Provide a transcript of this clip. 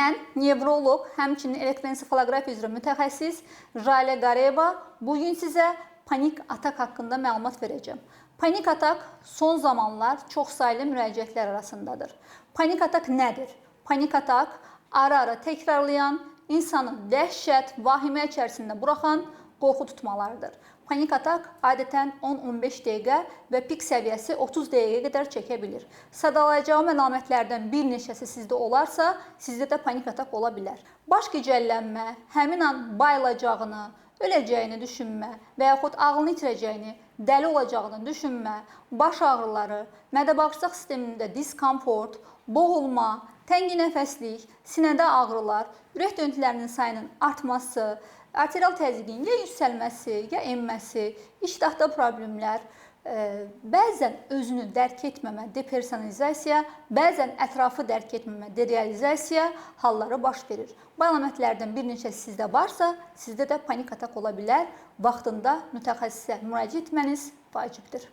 Mən nevroloq, həmçinin elektroensefaloqrafiya üzrə mütəxəssis Jalə Qarayeva bu gün sizə panik atak haqqında məlumat verəcəm. Panik atak son zamanlar çoxsaylı müraciətlər arasındadır. Panik atak nədir? Panik atak ara-ara təkrarlayan, insanı dəhşət, vahimə içərisində buraxan qorxu tutmalarıdır. Panik atak adətən 10-15 dəqiqə və pik səviyyəsi 30 dəqiqəyə qədər çəkə bilir. Sadalayacağım əlamətlərdən bir neçəsi sizdə olarsa, sizdə də panik atak ola bilər. Baş gicəllənmə, həmin an bayılacağını, öləcəyini düşünmə və yaxud ağlını itirəcəyini, dəli olacağını düşünmə, baş ağrıları, mədə-bağırsaq sistemində diskomfort, boğulma, təngi nəfəslik, sinədə ağrılar, ürək döyüntülərinin sayının artması, arterial təzyiqin ya yüksəlməsi, ya enməsi, iştahda problemlər, bəzən özünü dərk etməmə, depersonalizasiya, bəzən ətrafı dərk etməmə, derealizasiya halları baş verir. Bu əlamətlərdən bir neçəsi sizdə varsa, sizdə də panik atak ola bilər. Vaxtında mütəxəssisə müraciət etməniz vacibdir.